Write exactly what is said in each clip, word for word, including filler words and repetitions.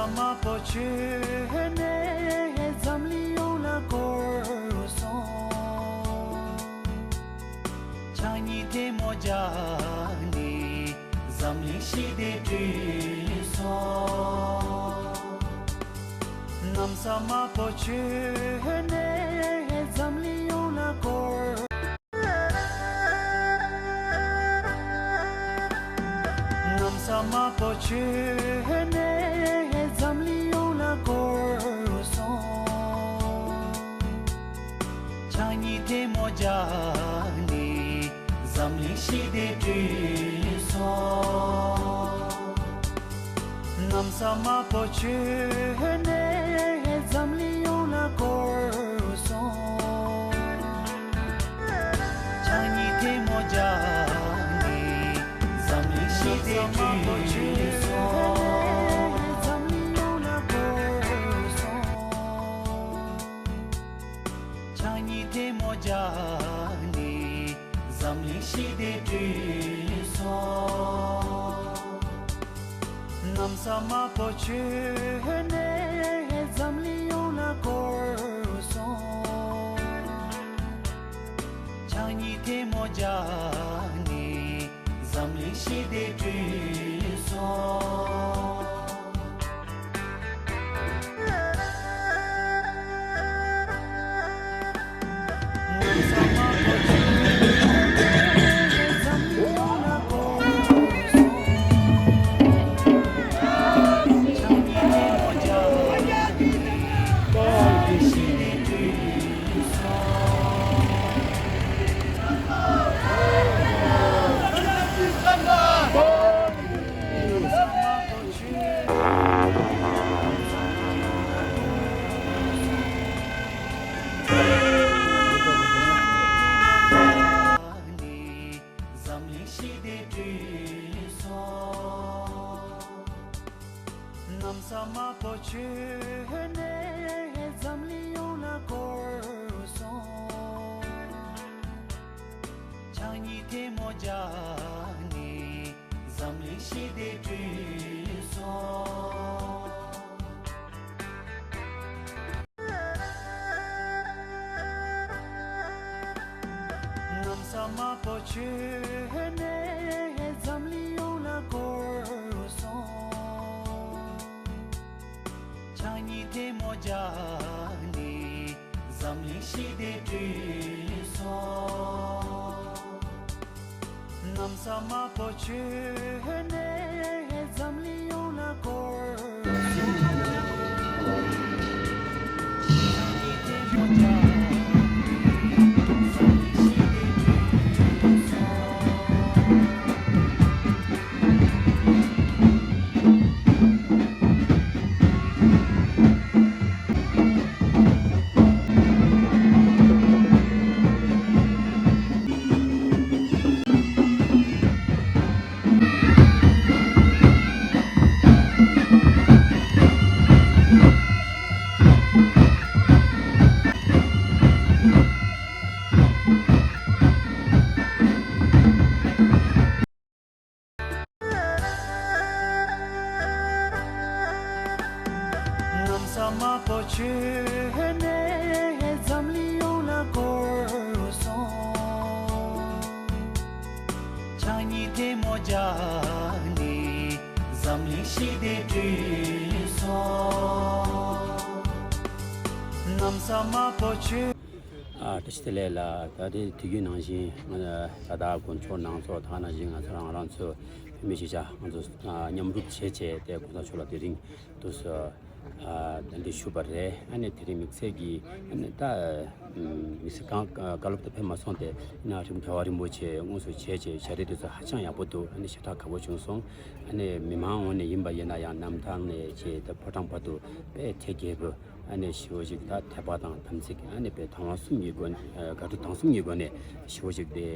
མ་པོ་ཆོས་ནས་འཛམ་གླིང་ཡོངས་ལ་བསྐོར་སོང་། ཕྱག་གཉིས་ཐལ་མོ་སྦྱར་ནས་འཛམ་གླིང་ཞི་བདེ་བསྐྲུན་སོང་། གནམ་ས་དམར་པོ་ཆོས་ནས་འཛམ་གླིང་ཡོངས་ལ་བསྐོར། གནམ་ས་དམར་པོ་ཆོས་ནས་འཛམ་གླིང་ཡོངས་ལ་བསྐོར་སོང་། ཕྱག་གཉིས་ཐལ་མོ་སྦྱར་ནས་འཛམ་གླིང་ཞི་བདེ་བསྐྲུན་སོང་། གནམ་ས་དམར་པོ་ཆོས་ནས་འཛམ་གླིང་ཡོངས་ལ་བསྐོར་སོང་། ཕྱག་གཉིས་ཐལ་མོ་སྦྱར་ནས་འཛམ་གླིང་ཞི་བདེ་བསྐྲུན་སོང་། འཛམ་གླིང་ཡོངས་ལ་བསྐོར་སོང་། ཕྱག་གཉིས་ཐལ་མོ་སྦྱར་ནས་འཛམ་གླིང་ཞི་བདེ་བསྐྲུན་སོང་། གནམ་ས་དམར་པོ་ཆོས་ནས་འཛམ་གླིང་ཡོངས་ལ་བསྐོར་སོང་། ཕྱག་གཉིས་ཐལ་མོ་སྦྱར་ནས་འཛམ་གླིང་ཞི་བདེ་བསྐྲུན་སོང་། འཛམ་གླིང་ཞི་བདེ་བསྐྲུན་སོང་། གནམ་ས་དམར་པོ་ཆོས་ནས་འཛམ་གླིང་ཡོངས་ལ་བསྐོར་སོང་། ཕྱག་གཉིས་ཐལ་མོ་སྦྱར་ནས་འཛམ་གླིང་ཞི་བདེ་བསྐྲུན་སོང་། གནམ་ས་དམར་པོ་ཆོས་ནས་འཛམ་གླིང་ཡོངས་ལ་བསྐོར་སོང་། ཕྱག་གཉིས་ཐལ་མོ་སྦྱར་ནས་འཛམ་གླིང་ཞི་བདེ་བསྐྲུན་སོང་། གནམ་ས་དམར་པོ་ཆོས་ནས་འཛམ་གླིང་ཡོངས་ལ་བསྐོར་སོང་། གནམ་ས་དམར་པོ་ཆོས་ནས་འཛམ་གླིང་ཡོངས་ལ་བསྐོར་སོང་། ཕྱག་གཉིས་ཐལ་མོ་སྦྱར་ནས་འཛམ་གླིང་ཞི་བདེ་བསྐྲུན་སོང་། གནམ་ས་དམར་པོ་ཆོས། ཨ། བཀྲ་ཤིས་བདེ་ལེགས་ལགས། ད་ལྟའི་དུས་རྒྱུན་ནང་བཞིན་ང་ལ་དྭགས་དཀོན་མཆོག་ནང་ཚོགས་དང་ནང་བཞིན་ང་ཚོ་རང་རང་ཚོའི་བོད་མི་གཞིས་ཆགས་ང་ཚོ་མཉམ་རུབ་བྱས་བྱས་ཏེ་གོང་ས་མཆོག་ལ་དེ་རིང་དུ་གདན་འདྲེན་ཞུས་པ་རེད། ཨ་ནི་དེ་རིང་དམིགས་བསལ་གྱིས་ཨ་ནི་ད་དམིགས་བསལ་གང་བཀའ་སློབ་དུ་ཕེབས་མ་སོང་སྟེ་ཡིན་ནའང་རིམ་གྲོ་བ་རིན་པོ་ཆེ་དངོས་སུ་བྱས་བྱས་བྱ་རིམ་དེ་ཚོ་ཧ་ཅང་ཡག་པོ་འདུག་ཨ་ནི་ཞེ་དྲག་དགའ་པོ་བྱུང་སོང་། ཨ་ནི་མི་མང་ངོས་ནས་ཡིན་པ་ཡིན་ན་ཡང་གནམ་ཐང་ནས་བྱས་ཏེ་ཕོ་བྲང་བར་དུ་དཔེ་དད་རྒྱས་པོ། ཨ་ནི་ཞེ་པོ་ཅིག་ད་དད་པ་དང་དམ་ཚིག་ཨ་ནི་དཔེ་དང་བ་གསུམ་གྱི་སྒོ་ནས་ཨ་དགའ་སྤྲོ་དང་གསུམ་གྱི་སྒོ་ནས་ཞེ་པོ་ཅིག་དེ་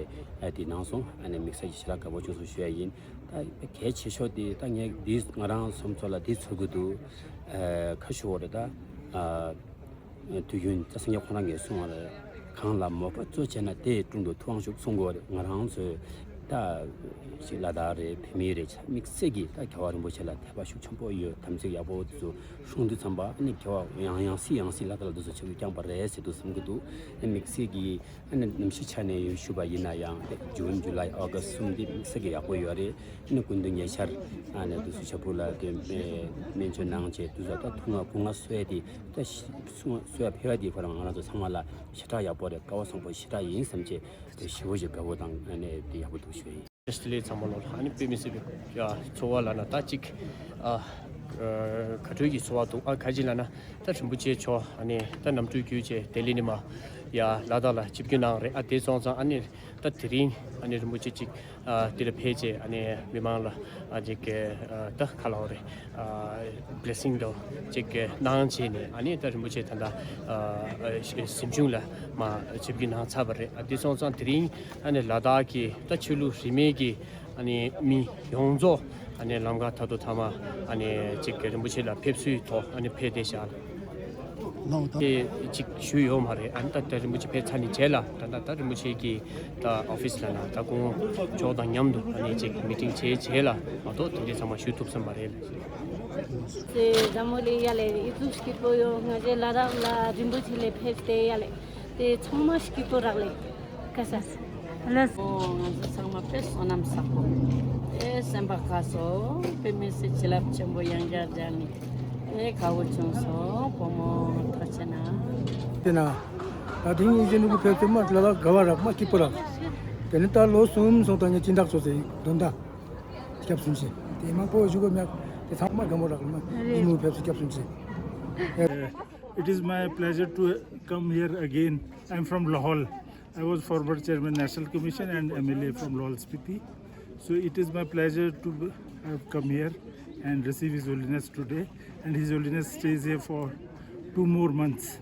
ཨ་དེ་གནང་སོང་། ཨ་ནི་དམིགས་བསལ་གྱི་ཞེ་དྲག་དགའ་པོ་བྱུང་སོང་ཞུ་ཡ་ཡིན། ད་དཔེ་གལ་ཆེ་ཤོས་དེ་ད་ངས་འདི་ང་རང་སོ་སོ་ལ་འདི་ཚོར་གི་འདུག་ཨ་ཁ་ཤོ་བོ་རེད་ད། ཨ་དུས་རྒྱུན་ད་སངས་རྒྱས་ཁོ་རང་གིས་གསུངས་པ་རེད། གང་ལ་མོས་པ་གཙོ་བྱས་ན་དེའི་དྲུང་དུ་ཐུབ་དབང་ཞུགས་གསུང་གི་ཡོད་རེད། ང་རང་ཚོས་ ད་ཅིག་ལ་དྭགས་རེད། བོད་མི་རེད། དམིགས་བསལ་གྱིས་ད་རྒྱལ་བ་རིན་པོ་ཆེ་ལ་དད་པ་ཤུགས་ཆེན་པོ་ཡོད། དམ་ཚིག་ཡག་པོ་དེ་ཚོ་སྲུང་དུས་ཙམ་པ། ཨ་ནི་རྒྱལ་བ་ཡང་ཡང་སྲིད་ཡང་སྲིད་ལ་དྭགས་ལ་དེ་ཚོ་ཆབ་སྲིད་བསྐྱངས་པ་རེད་ཟེར་དུ་བསམ་གྱི་འདུག་ཨ་དམིགས་བསལ་གྱིས་ཨ་ནི་གནམ་གཤིས་ཆ་ནས་ཞུས་པ་ཡིན་ན་ཡང་དེ་ཇུན་ཇུ་ལའི་ཨོ་གྷ་སི་གསུམ་འདི་དམིགས་བསལ་གྱིས་ཡག་པོ་ཡོད་རེད། ཨ་ནི་སྐུ་མདུན་ཉེ་ཆར་ཨ་ནི་དེ་ཚོ་ཆབ་བྲག་ལ་དེ་སྨན་བཅོས་གནང་བྱས་དུས་ཚོད་ད་ཐུག་ང་སྐུ་ངལ་གསོ་ཡ་དེ་ད་སྐུ་ངལ་གསོ་ཡ་ཕེབས་པ་དེ་ཁོ་རང་ང་རང་ཚོ་ཚང་མ་ལ་ཞེ་དྲག་ཡག་པོ་རེད། སྐལ་བ་བཟང་པོ་ཞེ་དྲག་ཡིན་བསམ་བྱས། དེ་ཞེ་པོ་ཞིག་དགའ་པོ་དང་ཨ་ནི་དེ་ཡག་པོ་འདུག་ཞུ་ཡ་ཡིན། ཨོ་སི་ཊྲེ་ལི་ཡ་ཚང་མ་ལོ་ལ་ཨ་ནི་དཔེ་མི་སྲིད་པའི་ཚོར་བ་ལབ་ན་ད་ཅིག་ཨ་ག་འདྲ་གི་ཚོར་བ་འདུག་ཨ་ག་ཅི་ལབ་ན་ད་རིན་པོ་ཆེ་མཆོག་ཨ་ནི་ད་གནམ་གྲུ་བརྒྱུད་བྱས་ལྡི་ལི་ནས་མར་ཡར་ལ་དྭགས་ལ་ཆིབས་བསྒྱུར་གནང་རེད། ཨ་དེ་སོང་ཙང་ཨ་ནི་ད་དེ་རིང་ཨ་ནི་རིན་པོ་ཆེ་ཅིག་ཨ་དེ་ལ་ཕེབས་བྱས་ཨ་ནི་མི་མང་ལ་ཨ་ཅིག་ཨ་ད་ག་ལབ་དགོས་རེད། ཨ་བྷི་ལེ་སིང་དང་ཅིག་གནང་བྱས་ནས་ཨ་ནི་ད་རིན་པོ་ཆེ་ད་ལྟ་ཨ་གཟིམ་ཆུང་ལ་མར་ཆིབས་བསྒྱུར་གནང་ཚར་བ་རེད། ཨ་དེ་སོང་ཙང་དེ་རིང་ཨ་ནི་ལ་དྭགས་ཀྱི་ད་ཆོས་ལུགས་རིས་མེད་ཀྱི་ཨ་ནི་མི་ཡོངས་རྫོགས་ཨ་ནི་ལམ་ཁ་ད་དུང་མཐའ་མ་ཨ་ནི་ཅིག་རིན་པོ་ཆེ་ལ་ཕེབས་བསུའི་ཐོག་ཨ་ནི་ཕེབས་བསྡད་བཞག་ལ། ལའོ་ད། དེ་ཅིག་ཞུས་ཡོད་མ་རེད། ཨ་ནི་ད་ལྟ་རིན་པོ་ཆེ་ཕེབས་ཚར་ནས་རྗེས་ལ་ད་ལྟ་ད་རིན་པོ་ཆེ་གི་ད་ཨོ་ཕི་སི་ལ་ན་ད་ཁོང་མཆོག་དང་མཉམ་དུ་ཨ་ནི་ཅིག་མི་ཊིང་བྱས་རྗེས་ལ་མ་གཏོགས་དེ་འདྲའི་ཚང་མ་ཞུ་ཐུབ་ས་མ་རེད་ལ། དེ་འཛམ་བུ་གླིང་ཡ་ལས་ཨི་ཙུག་སྐྱིད་པོ་ཡོད། ང་ཚོའི་ལ་དྭགས་ལ་རིན་པོ་ཆེ་ལ་ཕེབས་ཏེ་ཡ་ལས་དེ་ཚང་མ་སྐྱིད་པོ་རག་ལས་ཀ་ས། ལགས། ཨོ་ང་ཚོ་ཚང་མ་དཔེ་བསོད་ནམས་བསགས་པོ། ཨེ་སེམས་པ་དགའ་སོང་། དཔེ་མི་སྲིད་བྱིན་རླབས་ཆེན་པོ་ཡང་བསྐྱར་སྦྱར་ནས་ཨེ་དགའ་བོ་བྱུང་སོང་། བུ་མོ་ཐུགས་རྗེ་གནང་། དེ་ན་ད་དེང་ཡིན་གཅིག་ནུ་གུ་ཕེབས་ཚེ་མ་ལ་ལ་དགའ་བ་རག་མ་སྐྱིད་པོ་རག་དེ་ནི་ད་ལོ་གསུམ་སོང་ད་ངས་སྦྱིན་བདག་ཚོ་ཚེ་དོན་དག་སྐྱབས་སུ་མཆི། དེ་མང་པོ་བཞུགས་གོ་མྱག་དེ་ཚང་མ་དགའ་མོ་རག་ལ་མ་ཡིན་ནུ་ཕེབས་ཚེ་སྐྱབས་སུ་མཆི། It is my pleasure to come here again. I'm from Lahaul. I was former chairman National Commission and M L A from Lahaul Spiti. So it is my pleasure to have come here and receive His Holiness today. And His Holiness stays here for two more months.